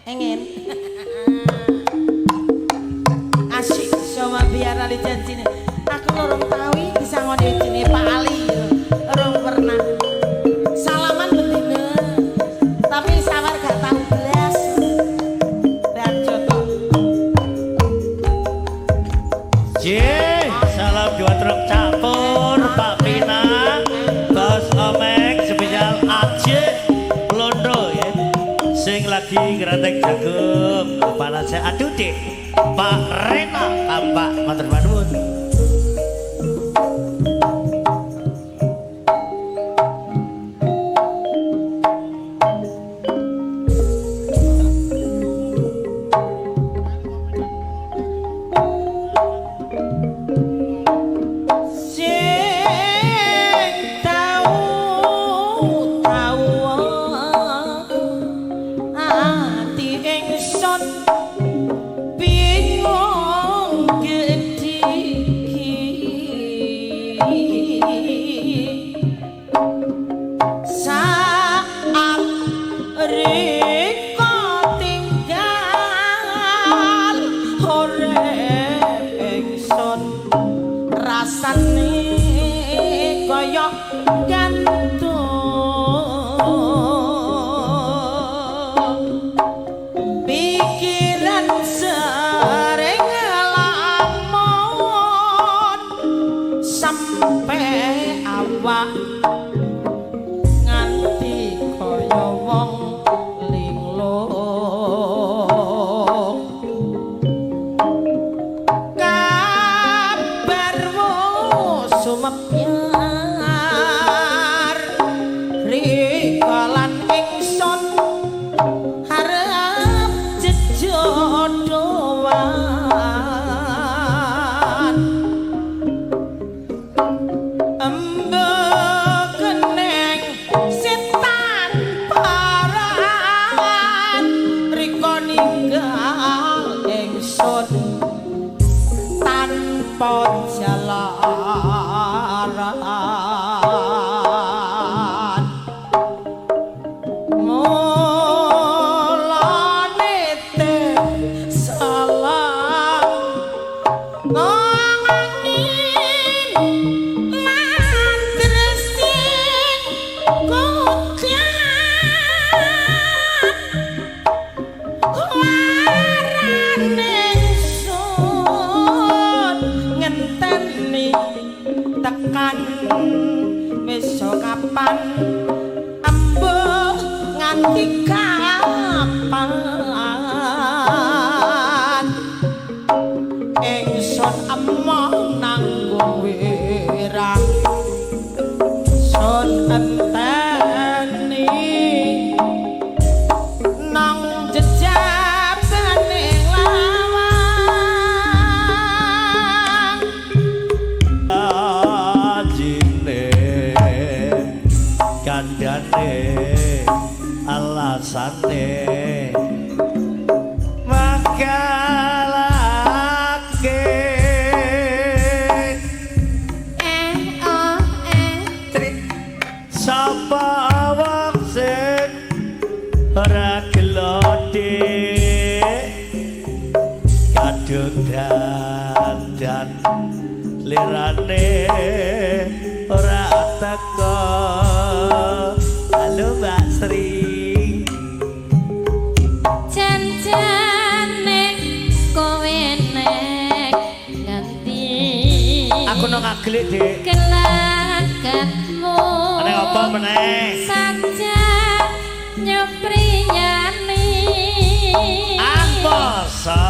Engin. Asik sama biar ali janjine. Aku lorong tau iki disangoni jenenge Pak Ali. Rong pernah. Salaman bendina. Tapi sawar gak tau blas. Darjo to. Salam dua truk campur Pak Pina, Bos Omek, spesial Aceh Londo ya. Sing lagi ngeretek jagung, kepala saya aduh deh. Pak Rena tampak matur nuwun. Sing tau tau ati ingsun bingung gedhe iki saat rika tinggal urip ingsun rasane kaya gantung pikiran sering ngelamun sampe awak nganti kaya wong linglung kabar sumepyar rika lan ingsun harap jejodohan embek keneng setan paran rika ninggal ingsun tanpa jalaran mulane salam ngangin lan tresing kutyap warane ingsun ngenteni tekan besok kapan embuh nganti kapan ingsun emoh nanggung wirang sun enteni nang jejabane lawang Ajine kandhane alasane makalake Eh oh eh Trit sapa wong sing ora gelo dik kadung dandan lirane ora teko. Halo Mbak Sri. Janjane kowe nek nganti Aku nang aglik dik. Kelakatmu Meneh apa meneh? Saja nyepriyani. Ah masa.